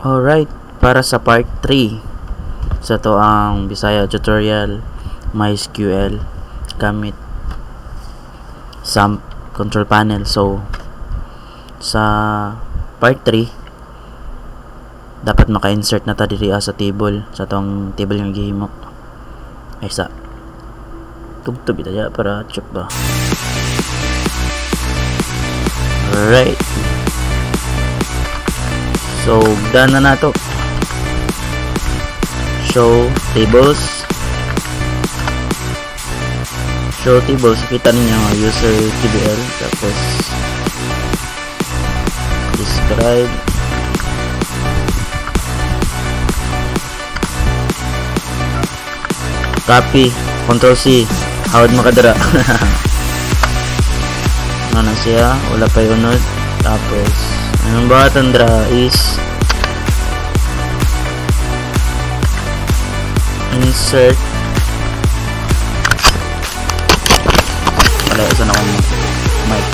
Alright, para sa part 3 sa to ang Bisaya tutorial MySQL gamit XAMPP control panel. So sa part 3 dapat maka-insert na ta diri sa table, sa tong table nga gihimo. Ay sa tugtog ita ya para check ba. Alright. So, done na nato. Show tables. Show tables, kita ninyo user TBL, tapos describe, copy, Ctrl C, hawad makadara. Ano siya, wala pa yun. Tapos ang button dra is insert. Wala, isa na akong mic.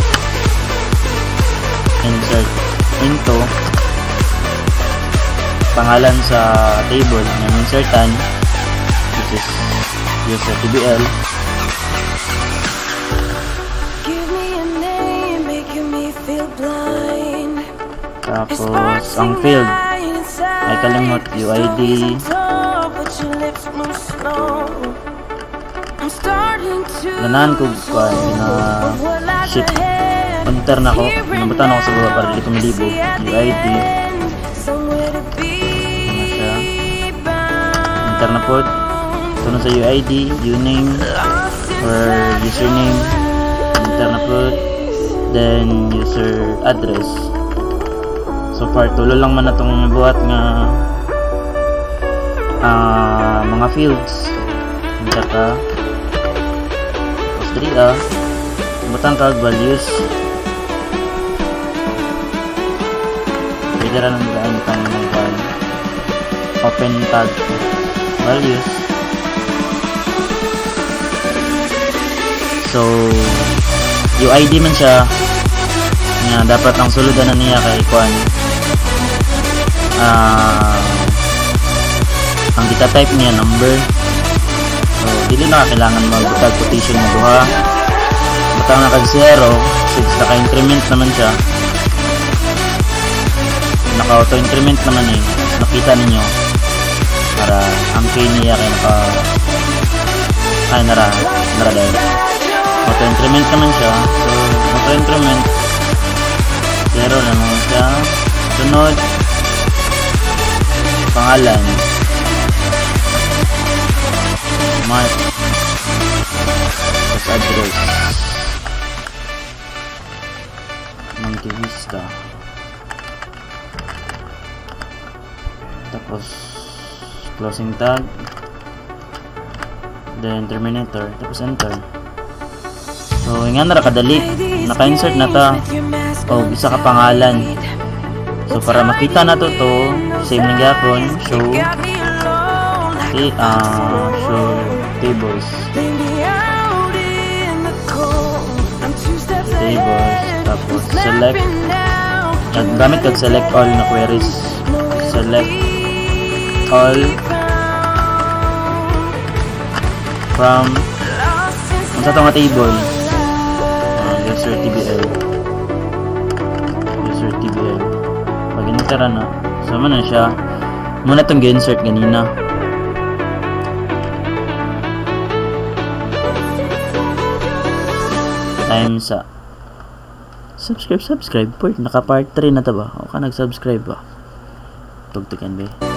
Insert into pangalan sa table na insertan, which is user TBL. Tapos ang field ay kalimot UID, ganahan ko kuan na ship enter na ko, nabutan ako sa baba para dili ko malibog. UID ano siya, enter na pod, sunod sa UID, uname or username, enter na pod, then user address. So far tulo lang man natong buhat nga mga fields. Enter ka, tapos diri butang kag values, pwede ra nang daan itang open tag values. So UID man siya nga dapat ang suludan na niya kay kuan, ang data type niya number. So dili na kailangan magbutag quotation mo duha, butang na kag 0 since naka-increment naman siya, naka-auto increment naman eh, nakita ninyo para ang key niya kay naka ay nara nara dahil auto increment naman siya. So auto increment 0 na naman siya. Sunod pangalan Mark, tapos address Monte Vista, tapos closing tag, then terminator, tapos enter. So nga na ra kadali, naka-insert na ta og isa ka pangalan. So para makita na to same lang gyapon, show show tables, tables, tapos select, gamit kag select all na queries, select all from unsa to nga table, user TBL, user TBL. Pag enter na, so man na siya muna itong gi-insert ganina. Time sa subscribe po, naka part 3 na ta ba? O ka nag-subscribe ba? Tugtugan ba?